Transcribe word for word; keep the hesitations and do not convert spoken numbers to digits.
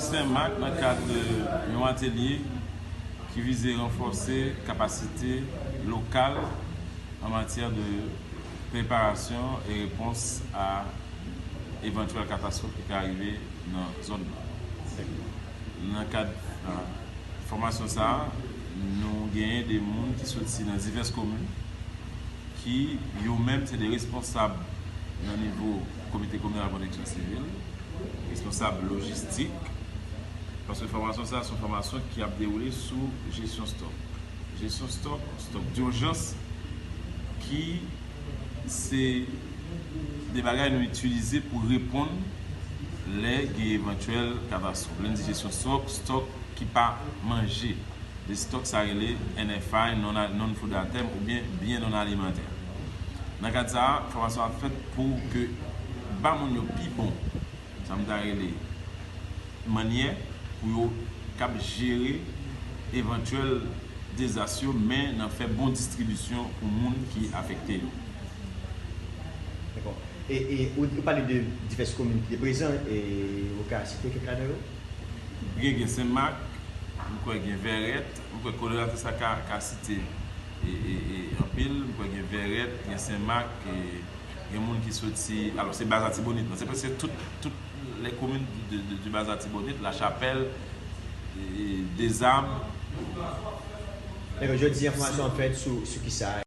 Senmak nan kad yon atelye ki vize ranfòse kapasite lokal an matyè de preparasyon e repons a evantyèl katastwòf ki ka rive nan zòn nan. Nan kad fòmasyon sa a, nou genyen de moun ki soti nan divès komin ki yo menm se de responsab nan nivo Komite Kominal Pwoteksyon Sivil, responsab lojistik, paske fòmasyon sa a se yon fòmasyon ki ap dewoule sou jesyon stòk. Jesyon stòk, stòk dijans, ki se de bagay nou itilize pou reponn lè gen evantyèl katastwòf. Lè n di jesyon stòk, stòk ki pa manje. De stòk sa rele N F I, non, non food item oubyen byen non alimantè. Nan kad sa a, fòmasyon ap fèt pou ke ba moun yo pi bon, sa m ta rele mannyè pou yo kab jere evantyèl dezas yo, men nan fè bon distribisyon pou moun ki afekte yo. Dakò. E, e ou, ou pale de divès komin ki te prezan, e ou ka site kèk ladan yo? Gen, gen Senmak, m kwè gen Vèrèt, m kwè korelatris la ka, ka site e, e, e, anpil, m kwè gen Vèrèt, gen Senmak, e, gen moun ki soti, alò se Baz Latibonit, non, se prèske tout, tout les communes de, de, de Baz Latibonit, Lachapèl, e, e, Dezam. Dakò, jodi a fòmasyon an fèt sou, sou kisa?